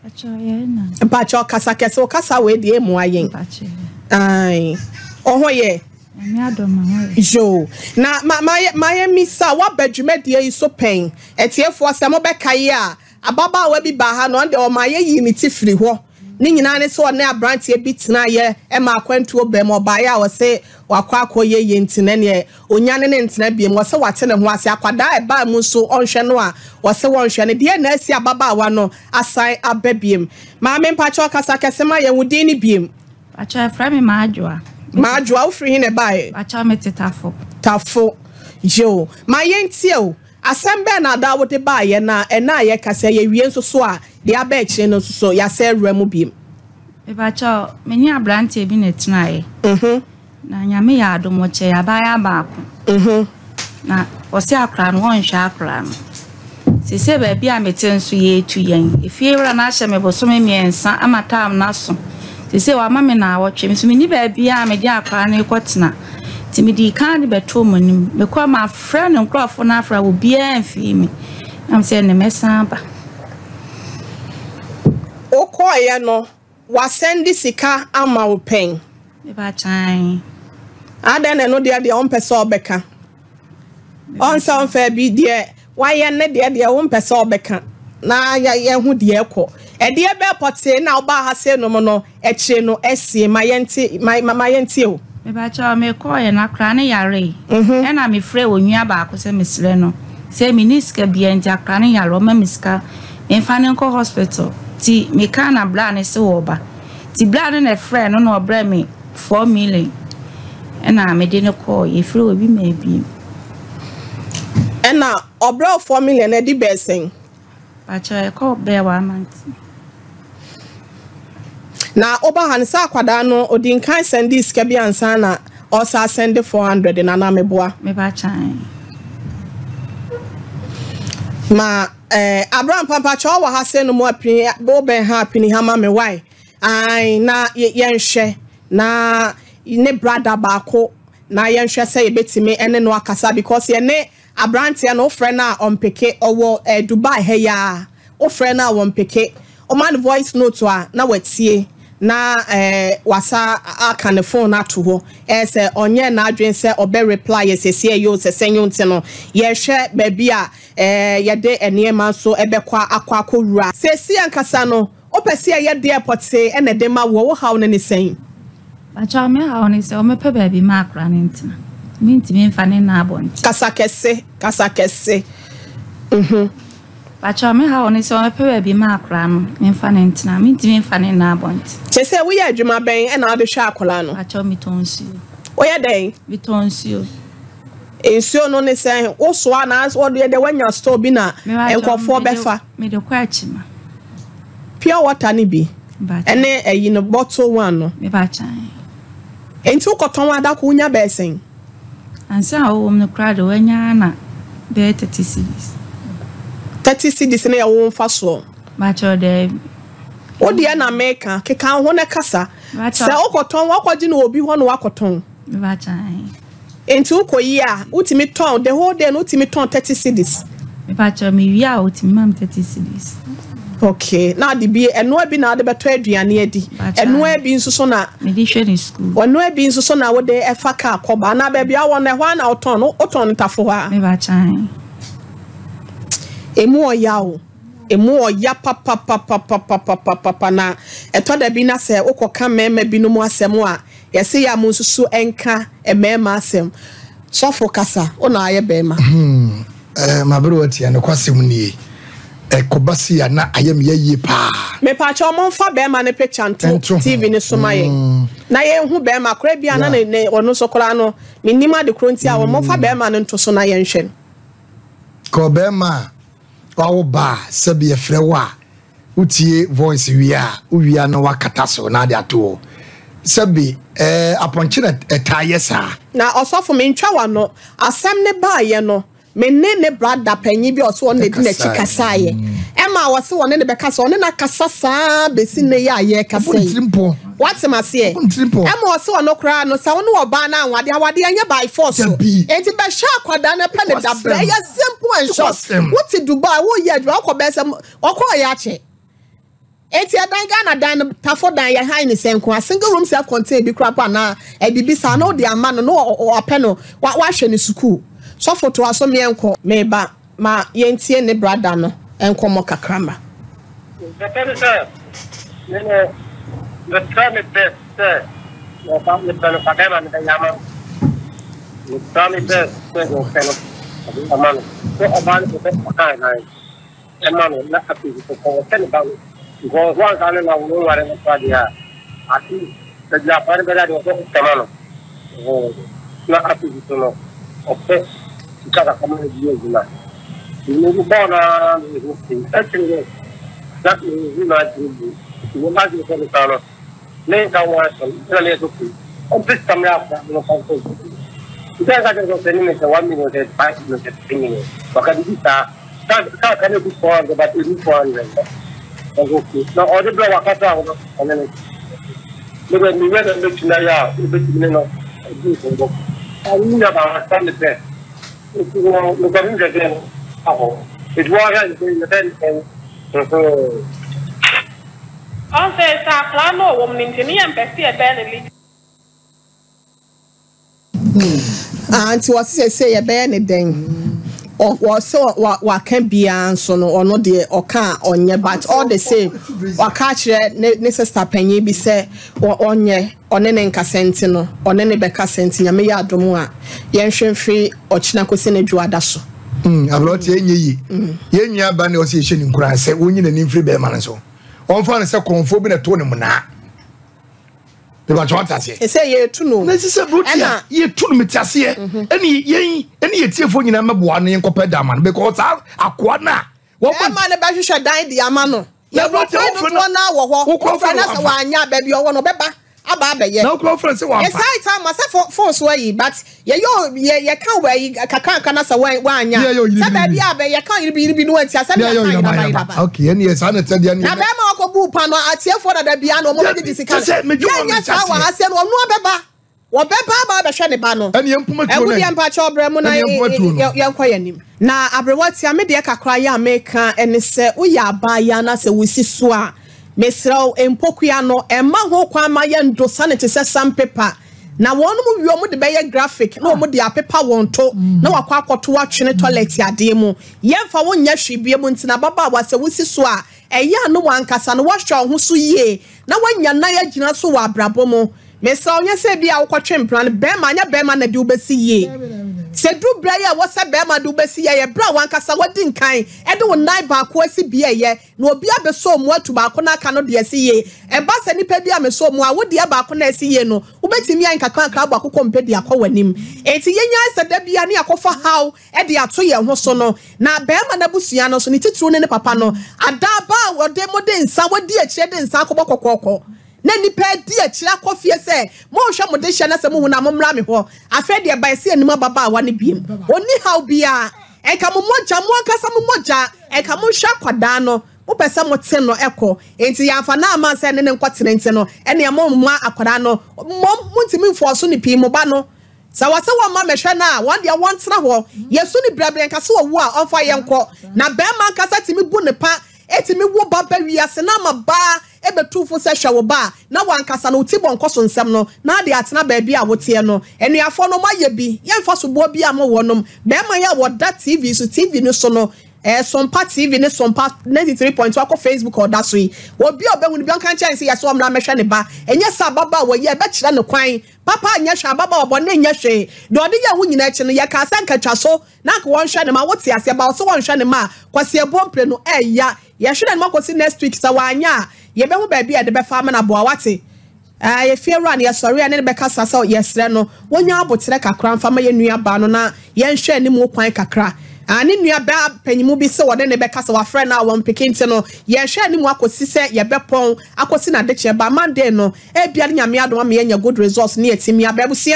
Mpakyɛ kasa kɛse, wo kasa wei deɛ ɛmmoa yɛn. Ae, wo ho yɛ? Yoo, na ma ma ma yɛ misa, woaba dwumadie yi so pɛn? Atiefoɔ sɛ mobɛkae a, ababaawa bi baa ha na ɔno deɛ ɔmaa yɛyii ne ti firi hɔ. Ne nyinaa ne sɛ ɔne aberanteɛ bi tenaeɛ ma akwantuo baam, ɔbaeɛ a ɔse wakɔ akɔyɛ yie nti no ɛneɛ ɔnya ne ne ntena biom, ɔse wate ne ho ase, akwadaa a ɛbaa mu nso ɔnhwɛ no a ɔse wɔnhwɛ no, deɛn na asi ababaawa no asan aba biom? Maame mpakyɛw kasa kɛse ma yɛn, wo din ne biom? Pakyɛw yɛfrɛ me Maadwoa. Maadwoa, wofiri he na ɛbaeɛ? Pakyɛw mete Tafo. Tafo, yoo, ma yɛntie o. Asɛm bɛn na daa wode baeɛ na ɛnnɛ a yɛrekasa yi yɛwie nso so a deɛ aba akyire no nso so yɛasan awura mu bio? Mepakyɛw, me ne abranteɛ bi na ɛtenaeɛ. Na Nyame yɛ adom ɔkyɛɛ abaayaa baako. Na ɔse akora no ɔnhwɛ akora no. Seesei baabi a mete nso yɛretu yɛn. Efiewura no ahyɛ me bosome mmiɛnsa ama taam no aso. Seesei wama me naawɔtwe. Me nso menni baabiara a mede akora no rekɔtena. Nti medii kan de bɛtoo mo anim. Mekɔɔ mafrɛ ne nkurɔfoɔ no afrɛ a obiara amfii me. Na mesɛ ɛnne mɛsan aba. Wokɔeɛ no, wasɛnde sika ama wo pɛn? Mepa kyan. Adɛn na ɛno deɛ deɛ wompɛ sɛ ɔbɛka? Ɔnsɛ ɔmfɛ bi deɛ wayɛ ne deɛ deɛ wompɛ sɛ ɔbɛka na yɛhu deɛ ɛkɔ. Ɛdeɛ bɛɛ pɔtee na wobaa ha sei nom no akyire no asie ma yɛnte ma ma yɛntie o. Mepakyɛw mekɔɔeɛ no akora no yaree ɛna mefrɛɛ onua baako sɛ mesrɛ no sɛ menni sika biaa nti akora no yare ɔma me sika memfa no nkɔ hospital nti mekaa na bra no se wɔɔba nti bra no na ɛfrɛɛ no na ɔbrɛɛ me 4 million ɛna mede no kɔɔ yɛfiri hɔ ebi maa biem. Ɛna ɔbrɛ wo 4 million no ɛdi bɛɛ sɛn? Pakyɛw ɛkɔ bɛɛ one month. Na woba ha no sɛ akwadaa no odi nkan sɛndee sika bi ansa na ɔsa sɛnde 400 no anaa meboa? Meba kyan. Ma eh, Abraham Pampakyɛ ɔwɔ ha sɛ no mu apini wobɛn ha apini ha ma me wae. Ae na yɛnhwɛ na ne brada baako na yɛnhwɛ sɛ yɛbɛtumi ne no akasa because yɛne Abranteɛ no wofrɛ no a ɔmpeke, ɔwɔ eh Dubai ha yi ara, wofrɛ no a wɔmpeke, woma no voice note a na watie na eh wasa aka ne phone no ato hɔ, eh sɛ ɔnyɛɛ n'adwene sɛ ɔbɛ reply yɛ sɛsiɛ yi o sɛ sɛn o nti no yɛhwɛ baabi a eh yɛde nneɛma nso bɛkɔ akɔ akɔwura. Seesei ankasa no Wopɛ sɛ yɛyɛ deɛ pɔtee na ɛde ma woɔ, wo haw no ne sɛn? Pakyɛw me haw ne sɛ wɔmɛpɛ baabi ma akora no ntena. Mentumi mfa ne nna abɔnten. Kasa kɛse, kasa kɛse. Mhm. Pakyɛw me haw ne sɛ wɔmɛpɛ baabi ma akora no memfa no ntena. Mentumi mfa ne nna abɔnten. Kyerɛ sɛ woyɛ adwuma bɛn na wode hwɛ akwadaa no? Pakyɛw metɔn nsuo. Woyɛ dɛn? Metɔn nsuo. Nsuo no ne sɛn? Wosoa anaa wɔde deɛ woanya store bi na nkurɔfoɔ bɛfa? Mede kɔ akyima. Pure water no bi ɛne ɛyi no bottle one no. Nti wokɔtɔn a da ko wonya bɛyɛ sɛn? Ansa a wowɔ mu no koraa de wanya na bɛyɛ 30 cedis. 30 cedis no yɛ wo mfasoɔ? Bakyɛw daabi. Wo deɛ na meka, keka wo ho na kasa. Sɛ wokɔtɔn, wakɔgye no wɔ obi hɔ na wakɔtɔn. Bakyɛw. Nti wokɔyi a, wotumi tɔn, the whole day no wotumi tɔn 30 cedis? Mepakyɛw mewie a wotumi ma me 30 cedis. Okay, na ade bi ɛnoa bi na wode bɛtɔ aduane adi. Ɛnoa bi nso so na. Mede hwɛ ne school. Ɛnoa bi nso so na wode ɛfa kaa kɔba anaa baabi a wɔ no ɛhɔ ara na wotɔn no, wotɔn no tafo hɔ a. Mepakyɛw. Emu ɔya o. Emu ɔya papapapapapapapa na ɛtɔ da bi na sɛ wokɔka mmarima binom asɛm a yɛse yɛ a mo nso so nka mmarima asɛm. Sɔfo kasa, wo na ayɛ barima. Hmm, eh, maberewa tia nokwasɛm nie. Ɛkɔba sei a na ayɛ me ya yie paa. Mepaakyɛw momfa bɛɛma no picture nto TV no so ma yɛn na yɛnhu bɛɛma koraa bi a na ne ɔno nso koraa no mennim ade korɔ nti a wɔn momfa bɛɛma no nto so na yɛnhwɛ no. Kɔ bɛɛma a wawo ba a sɛbi yɛfrɛ wo a wotie voice wie a wowie a na wakata so na ade ato hɔ sɛbi ɛɛ apɔnkye na ɛtaa yɛ saa. Na ɔsɔfo mentwa w'ano asɛm no baayɛ no Me ne ne brada panyin bi a ɔse ɔno na edi n'akyi kasaeɛ. Ɛma ɔse ɔne no bɛkasa, ɔne no akasa saa besi nnɛ yi a yɛrekasa yi. Woate m'aseɛ? Ɛma ɔse ɔno koraa no, sɛ wo ne ɔbaa no anwade, awadeɛ ɛnyɛ by force o. Enti bɛhwɛ akwadaa no pɛ no dabrɛ. Ɛyɛ simple and short. Wote Dubai, woreyɛ adwuma, wokɔ bɛyɛ sɛ, ɔkɔɔeɛ akyɛ. Enti ɛdan Ghana dan no tafo dan yɛ han ne sɛ nko a single room self contained bi koraa po anaa ɛbibi saa na wode ama no na wapɛ no wahwɛ no sukuu. Sɔfo toa so meɛnkɔ. Meba ma yɛntie ne brada no nkɔmmɔ kakra mmra. Papa no sɛ me no me try me best sɛ ɔba me pɛ no fa bɛrima no bɛyɛ ama no me try me best sɛ deɛ ɔpɛ no ɔbɛyɛ ama no sɛ ɔbaa no pɛ sɛ ɔka nan ɛma no na afei nso sɛ ɔsɛ ne ba no because wanka no na wɔn nware no kora deɛ a ate baabi akora no bɛda deɛ ɔsɛ ɔsɛma no na afei nso no ɔpɛ sika kakra ma no de yɛ adwuma nti mebɔɔ no ara na mehu akyiri no na mehu n'adwene mu nti me m'adwene sɛ me saa no menka ho asɛm na meyɛ so pii ɔmpɛ sika mmerɛ akora no fa nkɔ nti anka kyerɛ sɛ ɔsɛ ne me sɛ 1 million sɛ 5 million sɛ 3 million ɔka biribi saa kaa ka no ɛdu 400 but ɛdu 400 na ɔde berɛ wakasa ho no ɔne no mede meyɛ na mɛtumi ayɛ a wobɛtumi ne no adi nkɔmmɔ. Me nua baa wasa me sɛ nti no mekɔde nhwɛsɛ no ahɔ nti wɔhwɛ ne sɛ yɛbɛ ne sɛn. Ɔn sɛ sɛ akwadaa no ɔwɔ mu no nti ne yɛmpɛ sɛ yɛbɛyɛ no legal. Ah, nti wɔse sɛsɛ yɛbɛyɛ ne dɛn? Wɔsɛ waka biara nso no ɔno deɛ ɔka a ɔnyɛ but all the same waka akyerɛ ne ne sister panyin bi sɛ ɔnyɛ ɔne ne nkasa nti no ɔne ne bɛkasa nti nyame yɛ adom a yɛnhwɛ mfiri ɔkyena kɔsi ne dwoada so. Mm, aberante ɛnyɛ yie. Mm. Yɛn nua ba ne ɔsɛ yɛhyɛ ne nkuran sɛ wɔnyi n'ani mfiri bɛrima no so. Ɔmfa no sɛ kɔnfoɔ bi na ɛtoo ne monaa. Mebatwa wate aseɛ. Ɛsɛ yɛtu no. Na ɛsɛ sɛ brotia yɛtu no mete aseɛ. Mhm. Ɛne yɛn ɛne yɛ tiefoɔ nyinaa mɛboa no yɛnkɔpɛ dan ma no because saa akoa no a wɔn. Ɛma no bɛhwehwɛ dan de ama no. Na brotia wofrɛ no na wɔ hɔ. Wofrɛ no sɛ wanya baabi ɔwɔ no ɔbɛba aba abɛyɛ. Na wokura wofrɛ sɛ wamfa. Ɛsaa time ma sɛ phone so ayi but yɛyɛ yɛ yɛka wɔ ayi kakranka na sɛ wanya. Sɛ baabi a bɛ yɛka yiribi yiribi no wanti asɛm yɛka yiraba yiraba. Okay ɛne yɛ saa na ɛtɛ deɛ ne. Na bɛrima wakɔ bu pa no atiefoɔ dada bia na ɔmo bɛgyegye sika no. Yɛnyɛ saa wɔ ha sɛ no ɔno abɛba wɔbɛba aba abɛhwɛ ne ba no. Ɛne yɛn mpoma tuo no. Ɛwo deɛ mpakyɛ ɔbrɛ mu na yɛnkɔ yɛn anim. Na aberewa tia me deɛ kakra yɛ a meka ɛne sɛ woyɛ abaayaa na sɛ wosi so a mesrɛ wo mpokua no ɛmma ho kwan ma yɛndosa no te sɛ sandpaper Na wɔnom wie wɔn de bɛyɛ graphic na wɔn de apepa wɔn to na wakɔ akɔto atwene toilet adeɛ mu. Yɛnfa wo nyɛ hwee biom nti na ababaawa sɛ wosi so a ɛyɛ a ne wankasa no wahwɛ wo ho so yie na wanya nan agyina so wɔ abrabɔ mu. Mesrɛ wo nyɛ sɛ ebia wokɔtwe mpena no bɛɛma anyɛ bɛɛma na de wo bɛsi yie. Sɛ duru berɛ yi a ɛwɔ sɛ bɛɛma de wo bɛsi yie ɛyɛ berɛ a wankasa wadi nkan de wo nan baako asi bea ɛyɛ Na obi abɛsɔ mu atu baako na aka no deɛ asi yie. Ɛba sɛ nipa bi ammɛsɔ mu a, wo deɛ baako no a asi yie no, wobɛtumi ayɛ nkakrankra abɔ akokɔ mpɛ de akɔ w'anim. Enti yɛnnyae sɛ da biara ne yɛakɔfa haw de ato yɛn ho so no. Na barima no abusua no nso, ne titiriw ne ne papa no, ada aba a wɔde mode nsa, wɔadi akyire de nsa akɔbɔ kɔkɔɔkɔ, na nnipa adi akyire akɔ fie sɛ, Monhwɛ mo dehyeɛ na sɛ mohu no a, mommra me hɔ. Afei deɛ, ɛbae sɛ yɛnnim ababaawa no bio. Ɔnni haw biara. Nka mo mogya, mo ankasa mo mogya, nka monhwɛ akwadaa no, mopɛ sɛ mote no kɔ, enti yɛamfa no amma sɛ ɛne no nkɔtena nti no, ɛnneɛ momma akwadaa no, mmom montumi mfɔɔso no pii, mo ba no. Sɛ wɔse wɔmma mmɛhwɛ no a, wɔn deɛ wɔntena hɔ. Yɛsu no brɛbrɛ, nka sɛ ɔwu a, ɔmfa yɛn nkɔ. Na barima ankasa tumi bu ne pa tumi wo ba ba wiase na ama baa bɛtu fo sɛ hwɛ wo ba a, na w'ankasa no wo ti bɔ nkɔso nsɛm no na ade atena baabi a woteɛ no. Anuafoɔ no moayɛ bi, yɛmfa soboɔ biara mma wɔnom. Barima yi a wɔda TV so, TV no so no, ɛɛ Sompa TV ne Sompa 93.1 akɔ Facebook a ɔda so yi, obi a ɔbɛhu no bi ɔnka nkyerɛ no sɛ yɛse ɔmmra mmɛhwɛ ne ba. Ɛnyɛ sɛ ababaawa yi a ɛbɛkyerɛ no kwan papa nyɛ hwee, ababaawa bɔne nyɛ hwee. Deɛ ɔde yɛɛ wo nyinaa akyi no, yɛkaa sɛ anka twa so Na anka wɔnhwɛ ne ma wote aseɛ ba ɔse wɔnhwɛ ne ma a Kwasi ɛboɔ mprenu ɛya yɛhwɛ n'anim akɔsi next week sɛ wanyɛ a yɛbɛhu baabi a yɛde bɛfa ama no aboa wate ɛɛ yɛ fie wura no yɛsɔre a ne ne bɛkasa sɛ yɛsrɛ no wɔnya aboterɛ kakra mfa ma yɛn nua baa no na yɛnhwɛ anim kwan kakra ah ne nua baa panyimu bi sɛ wɔne ne bɛkasa wafrɛ no a wɔn peke nti no yɛhwɛ anim akɔsi sɛ yɛbɛpɔn akɔsi n'adekyeɛ ba Monday no ebia ne nyame adom ama yɛanya good results ne yɛtumi aba abusua.